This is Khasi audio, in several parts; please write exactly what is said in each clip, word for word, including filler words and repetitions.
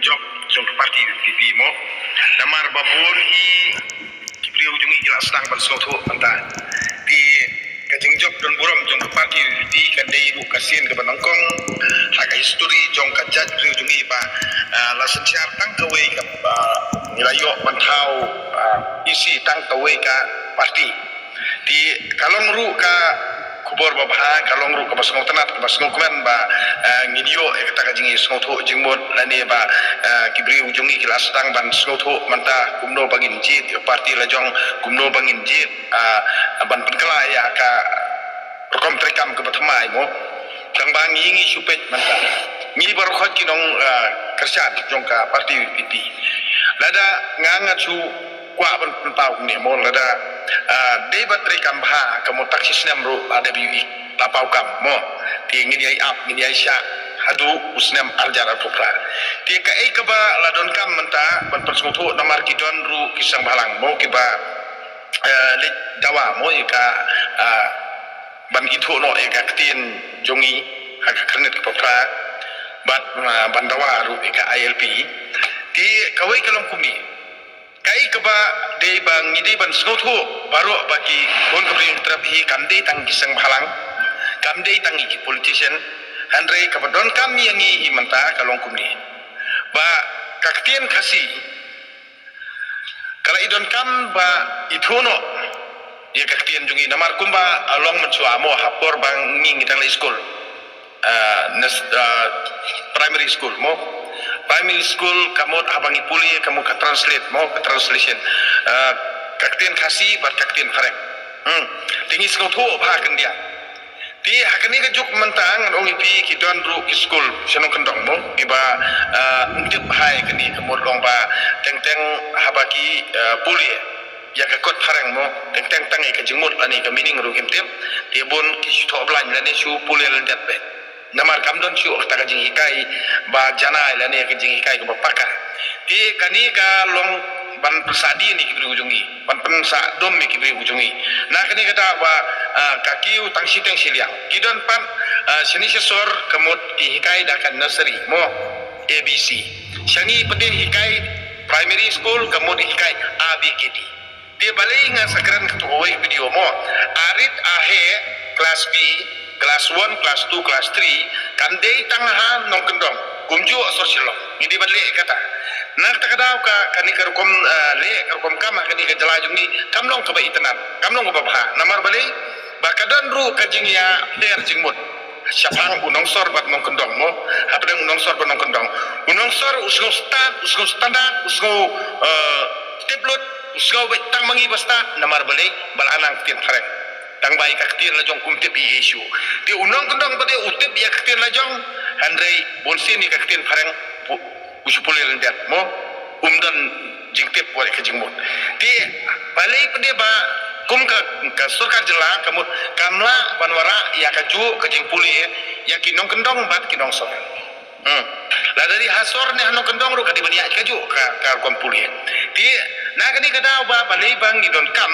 Jop jong ka party VPP mo. Namar ba bun hi ki briew jong ngi ki la sdang ban sngewthuh mynta. Te ka jingjop don burom jong ka party VPP ka dei ruh ka sien kaba nyngkong ha ka history jong ka jaitbynriew jong ngi ba, ah, la synshar tang kawei ka, ah, ngi la ïoh ban thaw, ah, EC tang kawei ka party. Te ka long ruh ka khubor babha, ka long ruh kaba sngewtynnat, kaba sngewkmen ba, eh, ngin ïoh ïa kata ka jingïasngewthuh jingmut lane ba, eh, ki briew jong ngi ki la sdang ban sngewthuh mynta kumno ba ngin jied ïa ka party lajong, kumno ba ngin jied, ah, ban pynkylla ïa ka rukom treikam kaba thymmai mo. Tang ba ngi ngi shu peit mynta. Ngi baroh khoit ki nong, ah, kyrshan jong ka party VPP. Lada nga ngan shu kwah ban pynpaw kumne mo, lada, ah, dei ba treikam bha ka mut tang shi snem ruh la dep ïohi, la paw kam mo. Te ngin ïai ap, ngin ïai shah haduh u snem ar hajar arphew phra. Te kaei kaba la donkam mynta ban pynsngewthuh namar ki don ruh ki seng bhalang mo kiba, eh, leit dawa mo ïa ka, ah, ban ithuh noh ïa ka ktien jong ngi ha ka khyrnit kaba phra bad, ah, ban dawa ruh ïa ka ILP. Te kawei ka long kumne. Kaei kaba dei ba ngi dei ban sngewthuh baroh ba ki khun ka Bri Hynñiewtrep hi kam dei tang ki seng bhalang, kam dei tang ki politician, hynrei kaba donkam ïa ngi hi mynta ka long kumne. Ba ka ktien Khasi ka la i donkam ba ithuh noh ïa ka ktien jong ngi namar kumba long mynshuwa mo ha por ba ngi ngi dang leit skul. Ah, nas-, ah, primary school mo. Primary school ka mut haba ngi pule ka mut ka translate mo, ka translation. Ah, ka ktien Khasi bad ka ktien Phareng. Hmm. Te ngi sngewthuh bha khyndiat. Te ha kane ka juk mynta ngan ong ïa phi ki don ruh ki skul sha nongkyndong mo kiba, ah, ym tip bha ïa kane ka mut long ba teng teng haba ki, ah, pule ïa ka kot Phareng mo, teng teng tang ïa ka jingmut lane ka meaning ruh kim tip. Te bun ki shu thoh blind lane shu pule lyndet beit. Namar kam don shuh kata ka jinghikai ba janai lane ka jinghikai kaba paka. Te kane ka long ban pynsah dien ïa ki briew jong ngi, ban pynsah dum ïa ki briew jong ngi. Na kane ka daw ba, ah, ka kiew tang shiteng shiliang. Ki don pat, ah, shane sha sor ka mut ki hikai da ka nursery mo, A B C. Sha ngi pat te hikai primary school ka mut hikai A B K D. Te balei nga sa kren kato kawei ka video mo. Arit aheh class B, class one, class two, class three, kam dei tang ha nongkyndong. Kumjuh ha sor Shillong. Ngi dei ban leh kata. Na kata ka daw ka, kane ka rukom, eh, leh ka rukom kam ha kane ka jylla jong ngi kam long kaba itynnad, kam long kaba bha. Namar balei? Ba ka don ruh ka jingïapher jingmut shaphang u nongsor bad nongkyndong mo. Hapdeng u nongsor bad nongkyndong. U nongsor u sngew stad, u sngew standard, u sngew, eh, tip lut, u sngew beit tang ma ngi ba stad, namar balei? Ba la nang ktien Phareng. Tang ba ïa ka ktien lajong um tip ei ei shuh. Te u nongkyndong pat te u tip ïa ka ktien lajong, hynrei bunsien ïa ka ktien Phareng u, u shu pule lyndet mo. Um don jingtip wat ïa ka jingmut. Te balei pat te ba kum ka, ka sorkar jylla ka mut kam lah ban wanrah ïa kajuh ka jingpule ïa ki nongkyndong bad ki nongsor. Hmm. Lada dei ha sor ne ha nongkyndong ruh ka dei ban ïaid kajuh ka, ka rukom pule. Te na kane ka daw ba balei ba ngi donkam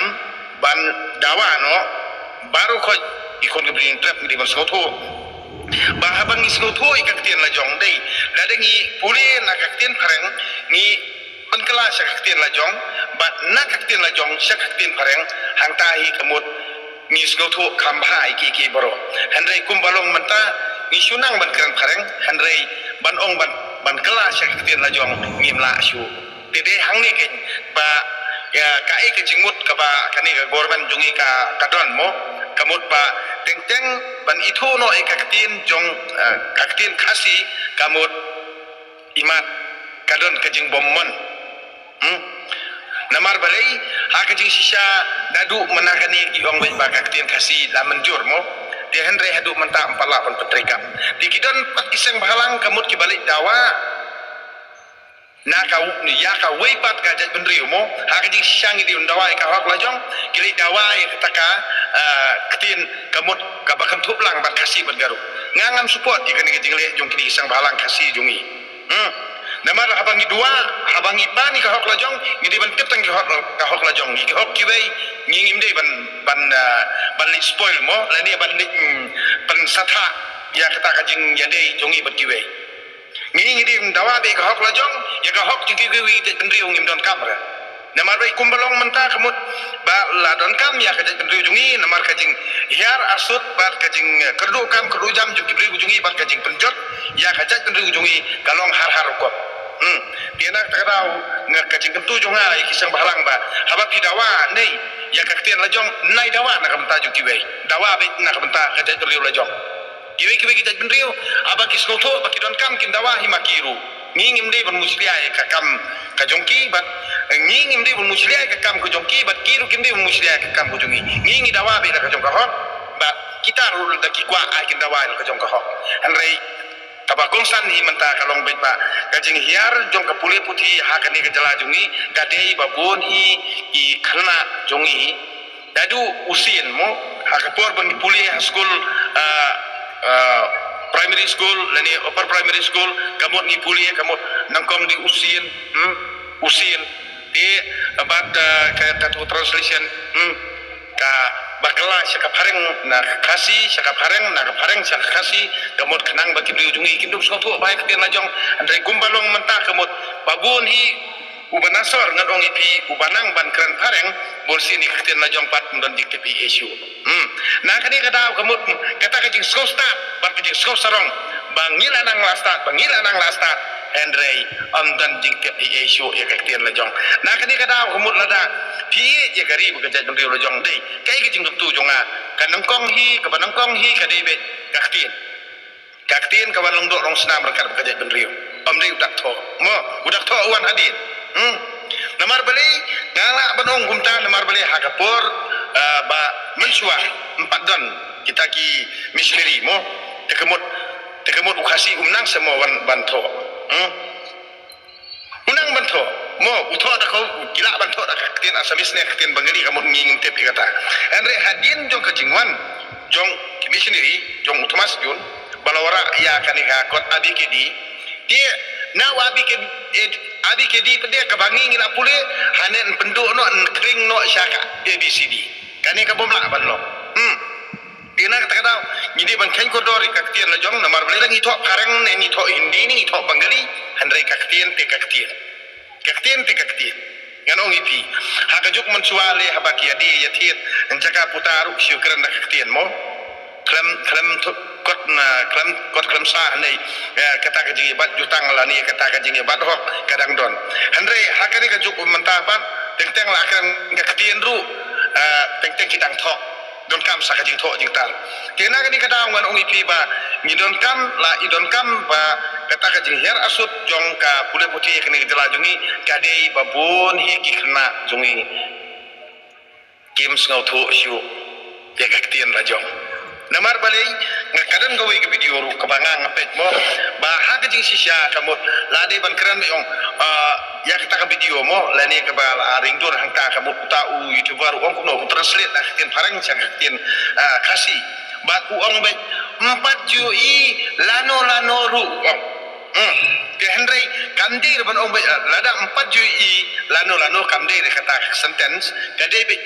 ban dawa noh baroh khoit ki khun ka Bri Hynñiewtrep ngi dei ban sngewthuh. Ba haba ngi sngewthuh ïa ka ktien lajong dei lada ngi pule na ka ktien Phareng ngi pynkylla sha ka ktien lajong bad na ka ktien lajong sha ka ktien Phareng hangta hi ka mut ngi sngewthuh kham bha ïa kiei kiei baroh. Hynrei kumba long mynta ngi shu nang ban kren Phareng, hynrei ban ong ban, ban kylla sha ka ktien lajong ngim lah shuh. Te dei hangne keiñ ba ïa kaei ka jingmut kaba kane ka government jong ngi ka, ka don mo, ka mut ba teng teng ban ithuh noh ïa ka ktien jong, eh, ka ktien Khasi ka mut imat ka don ka jingbym mon. Hmm? Namar balei, ha ka jingshisha naduh mynta kane ki ong beit ba ka ktien Khasi la mynjur mo. Te hynrei haduh mynta ym pat lah ban pyntreikam. Te ki don pat ki seng bhalang ka mut kiba leit dawa na ka, ïa kawei pat ka jaitbynriew mo. Ha ka jingshisha ngi dei ban dawa ïa ka hok lajong, ki leit dawa ïa kata ka, ah, ktien ka mut kaba kynthup lang bad Khasi bad Garo. Nga ngam support ïa kane ka jingleh jong kine ki seng bhalang Khasi jong ngi. Hmm. Namar haba ngi dawa, haba ngi pan ïa ka hok lajong, ngi dei ban tip tang ki hok, ka hok lajong. Ïa ki hok kiwei ngi ngim dei ban, ban, ah, ban leit spoil mo, lane ban leit, hmm, pynsathah ïa kata ka jingïadei jong ngi bad kiwei. Ngi ngi dei ban dawa beit ka hok la jong, ïa ka hok jong kiwei kiwei ki jaitbynriew ngim donkam re. Namar ba kumba long mynta ka mut ba la donkam ïa ka jaitbynriew jong ngi, namar ka jinghiar arsut bad ka jingkyrduh kam kyrduh jam jong ki briew jong ngi bad ka jingpynjot ïa ka jaitbynriew jong ngi ka long har har rukom. Hmm. Te na kata ka daw nga ka jingkyntu jong nga ïa ki seng bhalang ba haba phi dawa ne ïa ka ktien la jong, nai dawa na ka bynta jong kiwei. Dawa beit na ka bynta ka jaitbynriew la jong. Kiwei kiwei ki jaitbynriew haba ki sngewthuh ba ki donkam kin dawa hi ma ki ruh. Ngi ngim dei ban mushlia ïa ka kam ka jong ki bad ngi ngim dei ban mushlia ïa ka kam ka jong ki bad ki ruh kim dei ban mushlia ïa ka kam ka jong ngi. Ngi ngi dawa beit la ka jong ka hok bad kita ruh da ki kwah ai kin dawa la ka jong ka hok. Hynrei kaba kongsan hi mynta ka long beit ba ka jinghiar jong ka pule puthi ha kane ka jylla jong ngi ka dei ba bun hi ki khynnah jong ngi. Naduh u sien mo, ha ka por ba ngi pule ha skul, ah, ah, primary school lane upper primary school, ka mut ngi pule ka mut nyngkong dei u sien, hmm, u sien. Te bad, ah, ka, ka tu translation, hmm, ka ba kylla sha ka phareng na ka Khasi, sha ka phareng na ka phareng sha ka Khasi, ka mut khnang ba ki briew jong ngi kin dup sngewthuh ba ïa ka ktien la jong. Hynrei kumba long mynta ka mut ba bun hi uba na sor ngan ong ïa phi, uba nang ban kren phareng, bun sien ïa ka ktien la jong pat ym don jingtip ei ei shuh. Hmm. Na kane ka daw ka mut kata ka jingsngewstad bad ka jingsngewsarong ba ngi la nang la stad, ba ngi la nang la stad, hynrei ym don jingtip ei ei shuh ïa ka ktien la jong. Na kane ka daw ka mut lada phi ïeit ïa ka ri bad ka jaitbynriew la jong, dei kaei ka jingkyntu jong nga, ka nyngkong hi, kaba nyngkong hi ka dei beit ka ktien. Ka ktien ka wan long doh long snam ryngkat bad ka jaitbynriew. Ym dei u dak thoh. Mo, u dak thoh u wan hadien. Hmm. Namar balei nga lah ban ong kumta, namar balei ha ka por, ah, ba mynshuwa ym pat don kita ki missionary mo. Te ka mut, te ka mut u Khasi um nang sa mo wan ban thoh. Hmm. U nang ban thoh, mo, u thoh da ka, u ki lah ban thoh da ka ktien Assamese ne ka ktien Bengali ka mut ngi ngim tip ïa kata. Hynrei hadien jong ka jingwan jong ki missionary, jong u Thomas Jones, ba la wanrah ïa kane ka kot A B K D. Te na u A B K D, eh, A B K D pat de kaba ngi ngi la pule, hanen pynduh noh, khring noh sha ka A B C D. Kane ka bym lah ban long. Hmm. Te na kata ka daw ngi dei ban kheiñ kordor ïa ka ktien la jong, namar balei, ngi thoh phareng ne ngi thoh Hindi ne ngi thoh Bengali, hynrei ka ktien te ka ktien. Ka ktien te ka ktien. Ngan ong ïa phi, ha ka juk mynshuwa lei haba ki ïadei ïathied, yn jaka puta ruh ki shu kren da ka ktien mo. Khlem, khlem thu-, kot na, khlem kot khlem sah ne, eh, kata ka jingïabat jutang lane kata ka jingïabat hok ka dang don. Hynrei ha kane ka juk mynta pat, teng teng la kren ka ktien ruh, eh, teng teng ki dang thoh. Donkam sa ka jingthoh jingtar. Te na kane ka daw ngan ong ïa phi ba ngi donkam, la i donkam ba kata ka jinghiar arsut jong ka pule puthi kane ka jylla jong ngi ka dei ba bun hi ki khynnah jong ngi kim sngewthuh shuh ïa ka ktien la jong. Namar balei, nga ka don kawei ka video ruh kaba nga nga peit mo, ba ha ka jingshisha ka mut la dei ban kren ïong, ah, ïa kata ka video mo, lane kaba la ring dur hangta ka mut uta u YouTuber u ong kumno, u translate na ka ktien phareng sha ka ktien, ah, Khasi. Bad u ong beit, ym pat ju i lano lano ruh u ong. Hmm. Te hynrei kam dei ruh ban ong beit, ah, lada ym pat ju i lano lano kam dei ruh kata ka sentence, ka dei beit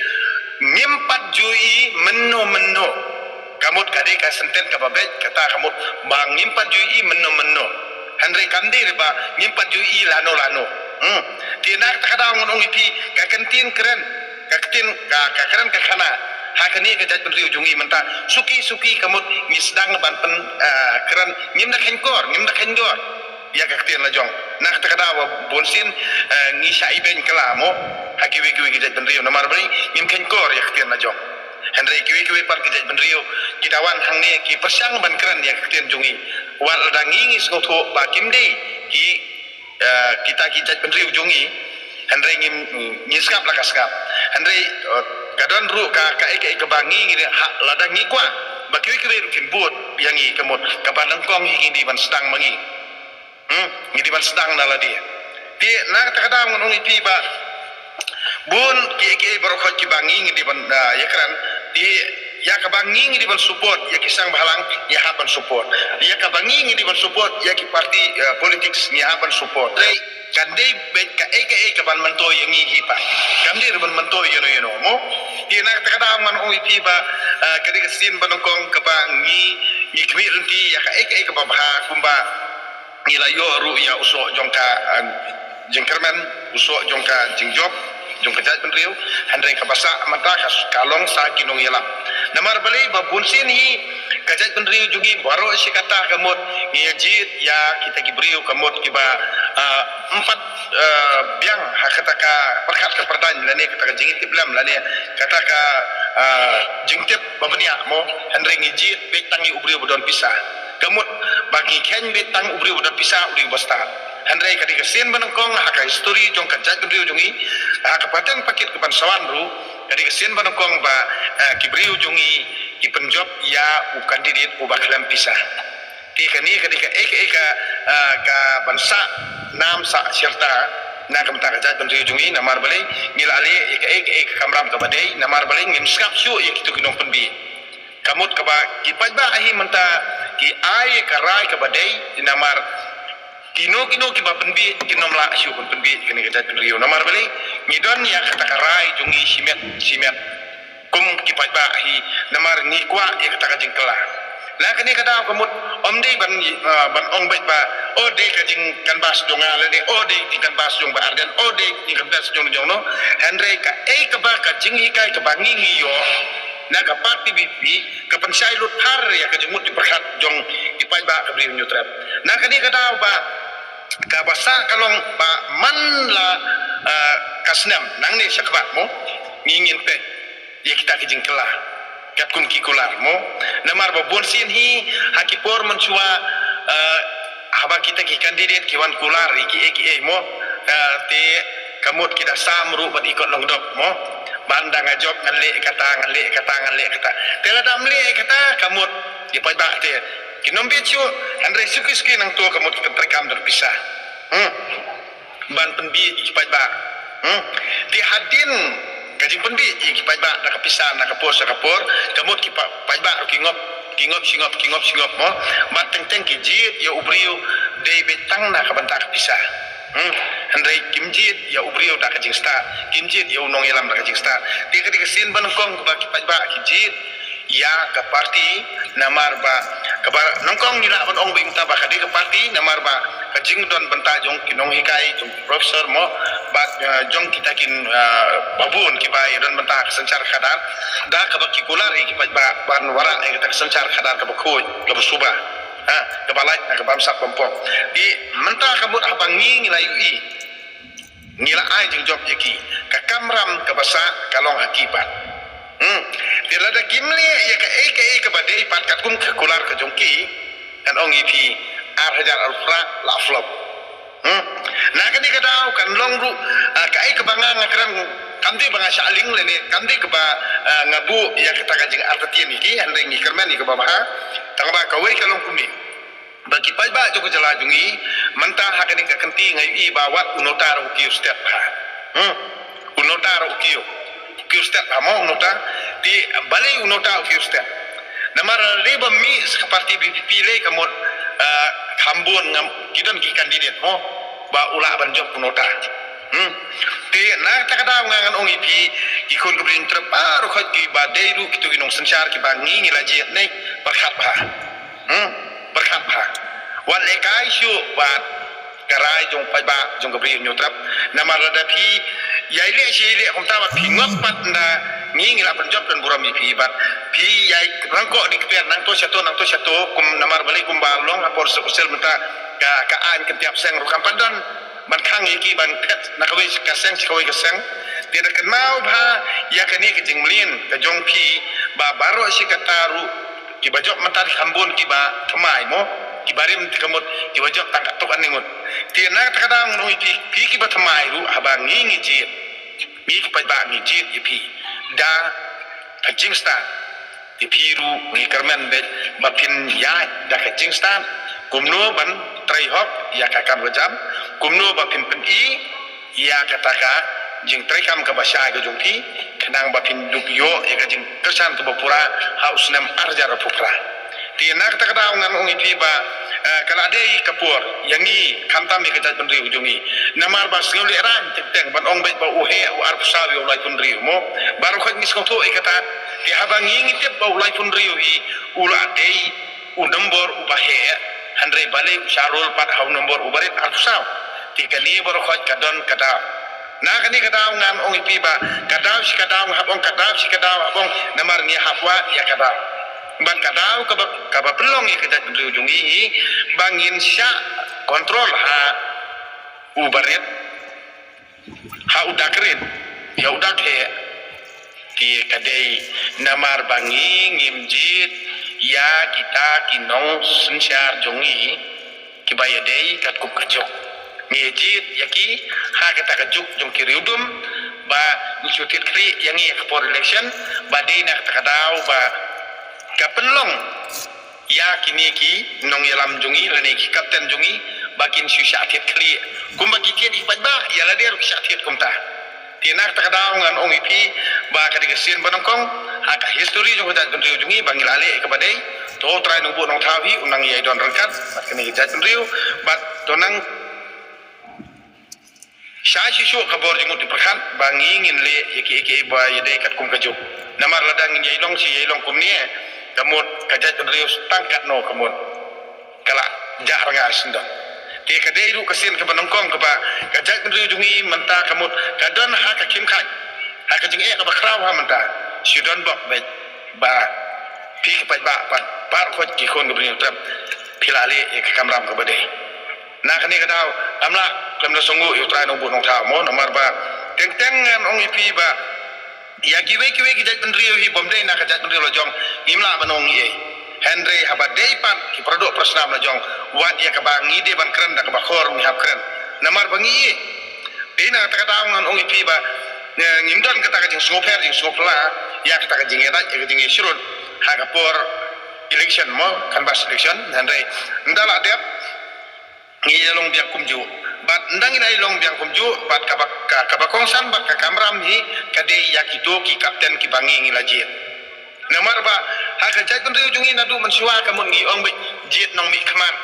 ngim pat ju i mynno mynno. Ka mut ka dei ka sentence kaba beit kata ka mut ba ngim pat ju i mynno mynno. Hynrei kam dei ruh ba ngim pat ju i lano lano. Hmm. Te na kata ka daw ngan ong ïa phi ka ktien kren, ka ktien ka, ka kren ka khana ha kane ka jaitbynriew jong ngi mynta. Suki suki ka mut ngi sdang ban pyn, ah, kren, ngim da kheiñ kor, ngim da kheiñ dor ïa ka ktien la jong. Na kata ka daw ba bun sien, eh, ngi shah ibeiñ kylla mo ha kiwei kiwei ki jaitbynriew namar balei ngim kheiñ kor ïa ka ktien la jong. Hynrei kiwei kiwei pat ki jaitbynriew ki da wan hangne ki pyrshang ban kren ïa ka ktien jong ngi. Wat lada ngi ngi sngewthuh ba kim dei ki, eh, kita ki jaitbynriew jong ngi. Hynrei ngim, ngi sngap la ka sngap. Hynrei, eh, ka don ruh ka, kaei kaei kaba ngi ngi ha, lada ngi kwah ba kiwei kiwei ruh kin bud ïa ngi ka mut kaba nyngkong hi ngi dei ban sdang ma ngi. Hmm, ngi dei ban sdang na lade. Te na kata ka daw ngan ong ïa phi ba bun kiei kiei baroh khoit kiba ngi ngi dei ban, ah, ïakren. Te ïa kaba ngi ngi dei ban support ïa ki seng bhalang, ngi hap ban support. Ïa kaba ngi ngi dei ban support ïa ki party, ah, politics, ngi hap ban support. Te kan dei beit kaei kaei kaban myntoi ïa ngi hi pat. Kam dei ruh ban myntoi ïano ïano mo. Te na kata ka daw ngan ong ïa phi ba, ah, ka dei ka sien ba nyngkong kaba ngi ngi khmih lynti ïa kaei kaei kaba bha kumba ngi la ïoh ruh ïa u soh jong ka, ah, jingkyrmen, u soh jong ka jingjop jong ka jaitbynriew. Hynrei kaba sah mynta ka, ka long sa ki nongïalam. Namar balei ba bun sien hi ka jaitbynriew jong ngi baroh shi katta ka mut ngi ïa jied ïa kita ki briew ka mut kiba, ah, ym pat, ah, biang ha kata ka pyrkhat ka pyrdaiñ lane kata ka jingïatiplem lane kata ka, ah, jingtip ba bniah mo. Hynrei ngi jied beit tang ïa u briew ba don pisa. Ka mut ba ngi kheiñ beit tang u briew ba don pisa, u briew ba stad. Hynrei ka dei ka sien ba nyngkong ha ka history jong ka jaitbynriew jong ngi, ha ka pateng pakit kaban sa wan ruh, ka dei ka sien ba nyngkong ba, eh, ki briew jong ngi ki pynjop ïa u candidate uba khlem pisa. Te kane ka dei kaei kaei ka, eh, kaban sah nam sah shirta na ka bynta ka jaitbynriew jong ngi. Namar balei? Ngi la leh ïa kaei kaei ka kamram kaba dei. Namar balei? Ngim sngap shuh ïa kito ki nongpynbiej. Ka mut kaba ki paidbah hi mynta ki ai ka rai kaba dei, namar kino kino kiba pynbiej kin ym lah shuh ban pynbiej kane ka jaitbynriew. Namar balei? Ngi don ïa kata ka rai jong ngi shimet shimet kum ki paidbah hi, namar ngi kwah ïa kata ka jingkylla. Na kane ka daw ka mut ym dei ban, ah, ban ong beit ba, oh, dei ka jingcanvass jong nga lane, oh, dei ka jingcanvass jong Bah Ardent, oh, dei ka jingcanvass jong jong no. Hynrei kaei kaba ka jinghikai kaba ngi ngi ïoh na ka party VPP ka pynshai lut phar ïa ka jingmut jingpyrkhat jong ki paidbah ka Bri u Hynñiewtrep. Na kane ka daw ba kaba sah ka long ba man la, ah, ka snem nangne sha kba mo, ngi ngin peit ïa kita ki jingkylla katkum ki kular mo. Namar ba bun sien hi ha ki por mynshuwa, ah, haba kita ki candidate ki wan kular ïa kiei kiei mo, ah, te ka mut ki da sam ruh ban ikot long dok mo. Ban da nga jop ngan leh kata, ngan leh kata, ngan leh kata. Te lada ym leh kata ka mut ki paidbah te kin ym bieit shuh. Hynrei suki suki nangto ka mut ki treikam da ka pisa. Hmm. Ban pynbiej ïa ki paidbah. Hmm. Te hadien ka jingpynbiej ïa ki paidbah da ka pisa na ka por sha ka por, ka mut ki pa-, paidbah ruh ki ngop, ki ngop shi ngop, ki ngop shi ngop mo. Bad teng teng ki jied ïa u briew dei beit tang na ka bynta ka pisa. Hmm. Hynrei kim jied ïa u briew da ka jingstad, kim jied ïa u nongïalam da ka jingstad. Te ka dei ka sien ba nyngkong kaba ki paidbah ki jied ïa ka party, namar ba kaba nyngkong ngi lah ban ong beit mynta ba ka dei ka party, namar ba ka jingdon bynta jong ki nonghikai, jong ki professor mo, bad, eh, jong kita kin, eh, ba bun kiba ïa don bynta ka synshar khadar, da kaba ki kular ïa ki paidbah ban wanrah ïa kata ka synshar khadar kaba khuid, kaba suba. Ha, kaba lait na ka bamsap bampong. Te mynta ka mut haba ngi ngi la ïohi, ngi la ai jingjop ïa ki. Ka kamram kaba sah ka long ha ki pat. Hmm. Te lada kim leh ïa kaei kaei kaba dei pat katkum ka kular ka jong ki, ngan ong ïa phi, ar hajar arphew phra la flop. Hmm. Na kane ka daw kan long ruh, ah, kaei kaba nga nga kren kam dei ba nga shah lieng lane kam dei kaba, ah, nga buh ïa kata ka jingartatien ïa ki, hynrei ngi kyrmen ïa kaba bha. Tang ba kawei ka long kumne. Ba ki paidbah jong ka jylla jong ngi mynta ha kane ka kynti nga ïohi ba wat u nota ruh u kiew stet bha. Hmm. U nota ruh u kiew, u kiew stet bha mo u nota. Te balei u nota u kiew stet? Namar lei ba mih sa ka party VPP lei ka mut, ah, kham bun ngam ki don ki candidate mo ba u lah ban jop u nota. Hmm. Te na kata ka daw nga ngan ong ïa phi, ki khun ka Bri u Hynñiewtrep baroh khoit kiba dei ruh kito ki nongsynshar kiba ngi ngi la jied ne, pyrkhat bha. Hmm, pyrkhat bha. Wat lehkai shuh bad ka rai jong paidbah jong ka Bri u Hynñiewtrep. Namar lada phi ïai leh shi leh kumta bad phi ngop pat ynda ngi ngi la pynjop don burom ïa phi bad phi ïai rangkoh dikper nangto shato nangto shato kum namar balei kumba long ha por suk sel mynta ka, ka aiñ kyntiap seng ruh kam pat don ban khang ïa ki ban phet na kawei ka seng sha kawei ka seng. Te da kynmaw bha ïa kane ka jingmlien ka jong phi ba baroh shi katta ruh kiba jop mynta ki kham bun kiba thymmai mo, kiba rim te ka mut kiba jop tang katto katne ngut. Te na kata ka daw ngan ong ïa phi, phi kiba thymmai ruh haba ngi ngi jied, ngi ki paidbah ngi jied ïa phi da ka jingstad. Te phi ruh ngi kyrmen beit ba phin ïaid da ka jingstad kumno ban trei hok ïa ka kam ka jam, kumno ba phin pyni ïa kata ka jingtrei kam kaba shai ka jong phi, khnang ba phin dup ïoh ïa ka jingkyrshan kaba pura ha u snem ar hajar arphew phra. Te na kata ka daw ngan ong ïa phi ba, eh, ka la dei ka por ïa ngi khamtam ïa ka jaitbynriew jong ngi. Namar ba sngewlehrain teng teng ban ong beit ba u heh u arphew saw ïa u laiphew hynriew mo. Baroh khoit ngi sngewthuh ïa kata. Te haba ngi ngi tip ba u laiphew hynriew hi u la dei u nombor uba heh. Hynrei balei u shah rule pat ha u nombor u barit arphew saw? Te kane baroh khoit ka don ka daw. Na kane ka daw ngan ong ïa phi ba ka daw shi ka daw nga hap ong, ka daw shi ka daw hap ong, namar ngi hap wad ïa ka daw. Bad ka daw kaba, kaba pynlong ïa ka jaitbynriew jong ngi hi ba ngin shah control ha u barit, ha u dak rit, ïa u dak heh. Te ka dei namar ba ngi ngim jied ïa kita ki nongsynshar jong ngi kiba ïadei katkum ka juk. Ngi jied ïa ki ha kata ka juk jong ki riewdum ba ngi shu thied khlieh ïa ngi ha ka por election, ba dei na kata ka daw ba ka pynlong ïa kine ki nongïalam jong ngi lane ki kapten jong ngi ba kin shu shah thied khlieh. Kumba ki thied ïa ki paidbah, ïa lade ruh ki shah thied kumta. Te na kata ka daw ngan ong ïa phi ba ka dei ka sien ba nyngkong ha ka history jong ka jaitbynriew jong ngi ba ngi la leh ïa kaba dei. To U Trai Nongbuh Nongthaw hi u nang ïai don ryngkat bad kane ka jaitbynriew, bad to nang shai shisha ka bor jingmut jingpyrkhat ba ngi ngin leh ïa kiei kiei ba ïadei katkum ka juk. Namar lada ngin ïai long shi ïai long kumne, ka mut ka jaitbynriew tang katno ka mut ka la jah rnga shisyndon. Te ka dei ruh ka sien kaba nyngkong kaba ka jaitbynriew jong ngi mynta ka mut ka don ha ka khim khat, ha ka jingeh kaba khraw ha mynta. Shu don bok beit ba phi ki paidbah pat, baroh khoit ki khun ki briew trep, phi la leh ïa ka kamram kaba dei. Na kane ka daw, kam lah, khlem da sngewnguh ïa U Trai Nongbuh Nongthaw mo, namar ba teng teng ngan ong ïa phi ba ïa kiwei kiwei ki jaitbynriew hi bym dei na ka jaitbynriew la jong, ngim lah ban ong ei ei. Hynrei haba dei pat ki paradoh parasnam la jong, wat ïa kaba ngi dei ban kren da kaba khor ngi hap kren. Namar ba ngi ïeit. Te na kata ka daw ngan ong ïa phi ba, eh, ngim don kata ka jingsngewpher jingsngewphylla ïa kata ka jingïalait, ïa ka jingïasyrut ha ka por election mo, canvass election. Hynrei ynda la dep, ngi ïa long biang kumjuh. Bad ynda ngi la ïa long biang kumjuh bad kaba, ka, kaba kongsan bad ka kamram hi ka dei ïa kito ki kapten kiba ngi ngi la jied. Namar ba ha ka jaitbynriew jong ngi naduh mynshuwa ka mut ngi ong beit jied nongmihkhmat,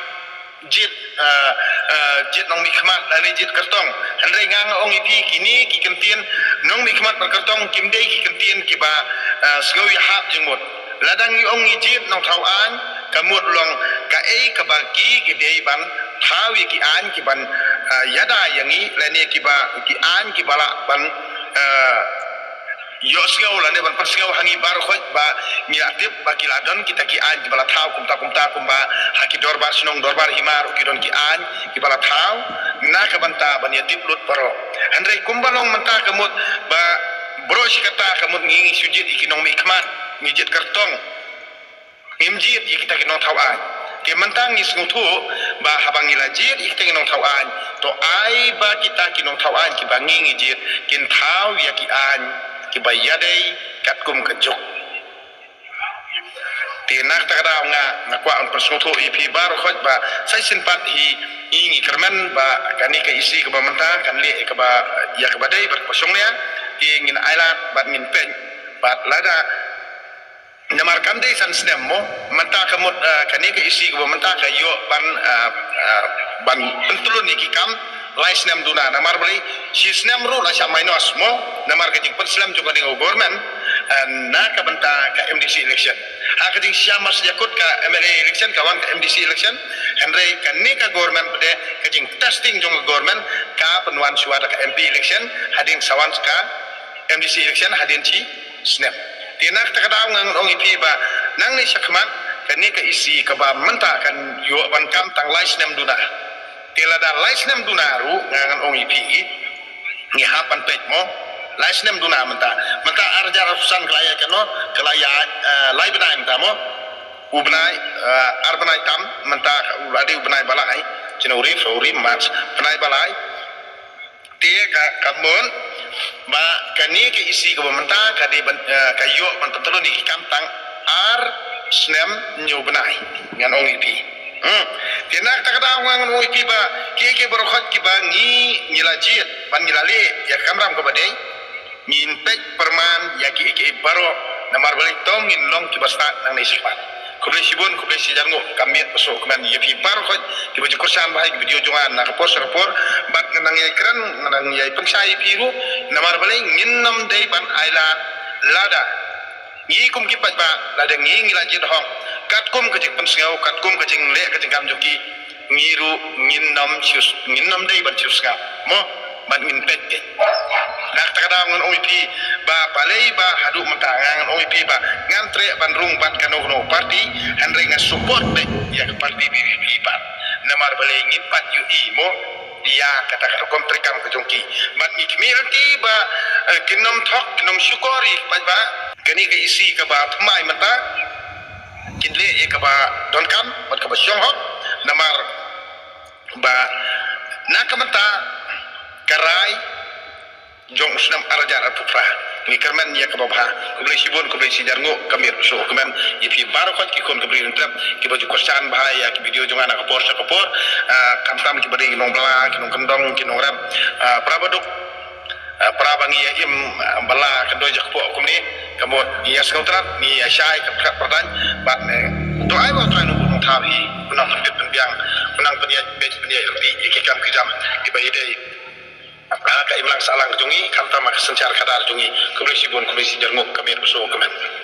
jied, eh, eh, jied nongmihkhmat lane jied kyrtong. Hynrei nga nga ong ïa phi kine ki kyntien nongmihkhmat bad kyrtong kim dei ki kyntien kiba, eh, sngew ïahap jingmut. Lada ngi ong ngi jied nongthaw aiñ, ka mut long kaei kaba ki ki dei ban thaw ïa ki aiñ ki ban, eh, ïada ïa ngi lane kiba, ki aiñ kiba lah ban, eh, ïohsngew lane ban pynsngew ha ngi baroh khoit ba ngi la tip ba ki la don kita ki aiñ kiba la thaw kumta kumta kumba ha ki dorbar shnong dorbar hima ruh ki don ki aiñ kiba la thaw na ka bynta ban ïatip lut baroh. Hynrei kumba long mynta ka mut ba baroh shi katta ka mut ngi ngi shu jied ïa ki nongmihkhmat, ngi jied kyrtong. Ngim jied ïa kita ki nongthaw aiñ. Te mynta ngi sngewthuh ba haba ngi la jied ïa kita ki nongthaw aiñ, to ai ba kita ki nongthaw aiñ kiba ngi ngi jied kin thaw ïa ki aiñ kiba ïadei katkum ka juk. Te na kata ka daw nga, nga kwah ban pynsngewthuh ïa phi baroh khoit ba sa shisien pat hi ngi ngi kyrmen ba kane ka isi kaba mynta kan leh kaba ïa kaba dei bad kaba shongnia. Te ngin ailad bad ngin peit bad lada Namar kam dei san snem mo, mynta ka mut, eh, kane ka isi kaba mynta ka ïoh ban, eh, eh, ban pyntlun ïa ki kam lai snem duna. Namar balei shi snem ruh la shah minus mo, namar ka jingpynslem jong kane ka government, eh, na ka bynta ka M D C election. Ha ka jingshisha mar shu ïakut ka M L A election, ka wan ka M D C election, hynrei kane ka government pat de ka jingtesting jong ka government ka pynwan shuwa da ka M P election, hadien sa wan ka M D C election hadien shi snem. Te na kata ka daw ngan ong ïa phi ba nangne shakhmat kane ka isi kaba mynta kan ïoh ban kam tang lai snem duna. Te lada lai snem duna ruh ngan ong ïa phi ngi hap ban peit mo. Lai snem duna mynta. Mynta ar hajar arphew san ka la ïaid katno, ka la ïaid, eh, lai bnai mynta mo. U bnai, eh, ar bnai tam mynta u la dei u bnai ba lai. January, February, March, bnai ba lai. Te ka, ka mon ba kane ka isi kaba mynta ka dei ban, eh, ka ïoh ban pyntlun ïa ki kam tang ar snem hynñiew bnai. Ngan ong ïa phi. Hmm. Te na kata ka daw ngan ong ïa phi ba kiei kiei baroh khoit kiba ngi ngi la jied ban ngi la leh ïa ka kamram kaba dei. Ngin peit pyrman ïa kiei kiei baroh namar balei to ngin long kiba stad nangne shakhmat. Khublei shibun, khublei shihajar nguh, ka miet ba suk kmen ïa phi baroh khoit kiba ju kyrshan bha ïa ki video jong nga na ka por sha ka por, bad ngan nang ïai kren, ngan nang ïai pynshai ïa phi ruh, namar balei ngin nym dei ban ailad lada ngi kum ki paidbah, lada ngi ngi la jied hok, Katkum ka jingpynsngew, katkum ka jingleh ka jingkam jong ki, ngi ruh ngin nym shu, ngin nym dei ban shu sngap mo, ban ngin peit peit. Na kata ka daw ngan ong ïa phi ba balei ba haduh mynta nga ngan ong ïa phi ba ngan treh ban rung bad kano kano party, hynrei nga support beit ïa ka party VPP pat. Namar balei ngim pat ïohi mo ïa kata ka rukom treikam ka jong ki. Bad ngi khmih ïa ki ba, eh, kin nym thok, kin nym shukor ïa ki paidbah. Kane ka EC kaba thymmai mynta kin leh ïa kaba donkam bad kaba shong hok. Namar ba na ka mynta ka rai jong u snem ar hajar arphew phra. Ngi kyrmen ïa kaba bha. Khublei shibun, khublei shihajar nguh ka miet ka suk ka kmen ïa phi baroh khoit ki khun ka Bri Hynñiewtrep kiba ju kyrshan bha ïa ki video jong nga na ka por sha ka por. Ah, khamtam kiba dei ki nongbylla, ki nongkyndong, ki nongrep, ah, para baduk, ah, para ba ngi ïa im, ah, bylla ka doi jakpoh kumne. Ka mut ngi ïa sngewtynnat, ngi ïa shai ka pyrkhat pyrdaiñ bad, eh, to ai ba to ai nongbuh nongthaw hi. Khnang pynbit pynbiang, khnang pynïaid beit pynïaid ryntih ïa ki kam ki jam kiba ïadei ha ka imlang sahlang jong ngi, khamtam ha ka synshar khadar jong ngi. Khublei shibun, khublei shihajar nguh ka miet ka suk ka kmen.